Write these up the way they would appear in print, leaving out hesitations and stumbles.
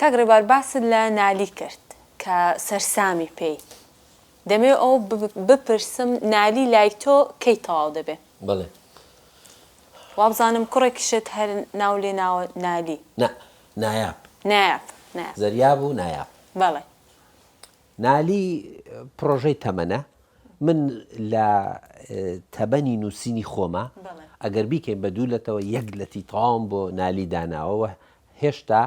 کاک ڕێبوار باست لە نالی کرد کە سەرسامی پێی، دەمەوێ ئەوە بپرسم نالی لای تۆ کەی تەواو دەبێ؟ بەڵێ. وابزانم کوڕێکیشت هەر ناو لێ ناوە نالی. نا، نایاب. نایاب، نایاب. زەریاب و نایاب. بەڵێ. نالی پڕۆژەی تەمەنە، من لە تەبەنی نووسینی خۆما ئەگەر بیکەین بە دوو لەتەوە یەک لەتی تەواوم بۆ نالی داناوە و هێشتا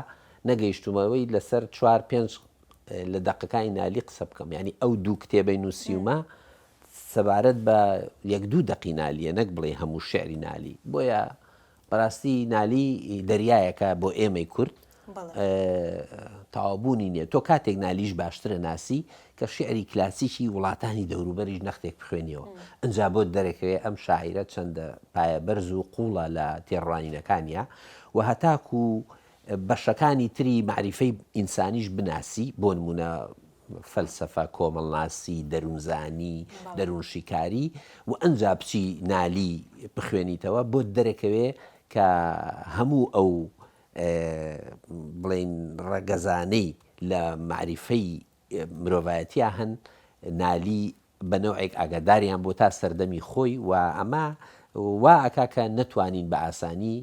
نەگەیشتوومەوەی لەسەر چوار پێنج لە دەقەکانی نالی قسە بکەم یعنی ئەو دوو کتێبەی نووسیومە سەبارەت بە یەک دوو دەقی نالیە نەک بڵێ هەموو شعری نالی بۆیە بەراستی نالی دەریایەکە بۆ ئێمەی کورد تەواوبوونی نییە تۆ کاتێک نالیش باشترە ناسی کە شیعری کلاسیکی وڵاتانی دەوروبەریش نەختێک بخوێنیەوە ئەجا بۆت دەرەکەوێ ئەم شاعیرە چەندە پایە بەرز و قوڵە لە تێڕوانینەکانیا و هەتاکو بەشەکانی تری مەعریفەی ئینسانیش بناسی بۆ نمونە فەلسەفە، کۆمەڵناسی، دەروونزانی، دەروونشیکاری و ئەنجا بچی نالی بخوێنیتەوە بۆت دەرەکەوێ کە هەموو ئەو بڵێین ڕەگەزانەی لە مەعریفەی مرۆڤایەتیا هەن نالی بە نەوعێک ئاگاداریان بوو تا سەردەمی خۆی و ئەمە وا ئەکا کە نەتوانین بە ئاسانی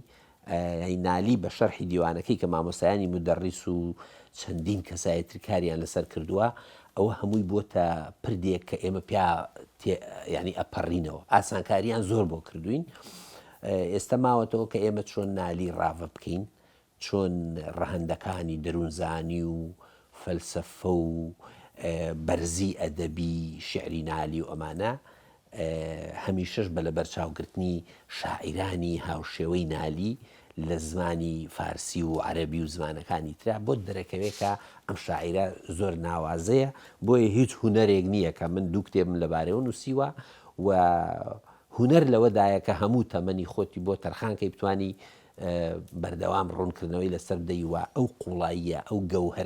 نالی بە شەرحی دیوانەکەی کە مامۆستایانی مودەڕیس و چەندین کەسایەتر کاریان لەسەر کردووە ئەوە هەمووی بۆتە پردێک کە ئێمە پیا ینی ئەپەڕینەوە ئاسانکاریان زۆر بۆ کردوین ئێستا ماوەتەوە کە ئێمە چۆن نالی ڕاڤە بکەین چۆن ڕەهەندەکانی دەروونزانی و فەلسەفە و بەرزی ئەدەبی شیعری نالی و ئەمانە هەمیشەش بە لەبەرچاوگرتنی شاعیرانی هاوشێوەی نالی لە زمانی فارسی و عەرەبی و زمانەکانی ترا بۆت دەرەکەوێ کە ئەم شاعیرە زۆر ناوازەیە بۆیە هیچ هونەرێک نییە کە من دوو کتێبم لەبارەیەوە نووسیوە و هونەر لەوەدایە کە هەموو تەمەنی خۆتی بۆ تەرخان کەی بتانی بەردەوام ڕوونکردنەوەی لەسەر بدەی و ئەو قوڵاییە، ئەو گەوهەرەی.